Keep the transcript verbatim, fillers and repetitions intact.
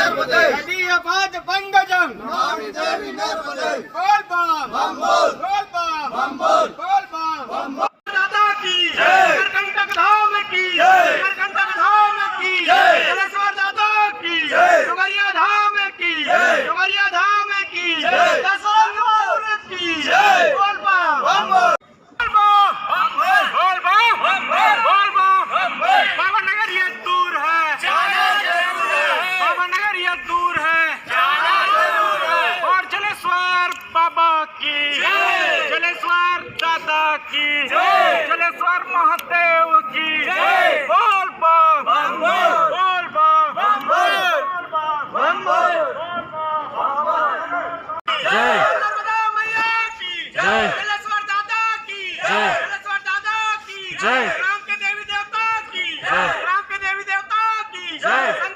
नदी अबाज बंग जंग। बोल बम। बोल बम। बोल बम। दादा की जय। करकंटक धाम की जय। करकंटक धाम की जय। जलेश्वर दादा की जय। डुमरिया धाम की जय। डुमरिया धाम की जय। दसरथ की जय। बोल बम। बोल बम। बोल बम। बोल बम। बाबा नगरिया दूर है। बाबा नगरिया दूर है। और जलेश्वर बाबा की जय। जलेश्वर दादा की जय। जलेश्वर महादेव की जय। बोल बम। बम बोल। बोल बम। बम बोल। बम बोल। बम बोल। जय। नर्मदा मैया की जय। जलेश्वर दादा की जय। जलेश्वर दादा की जय। राम के देवी देवता की जय। राम के देवी देवता की जय।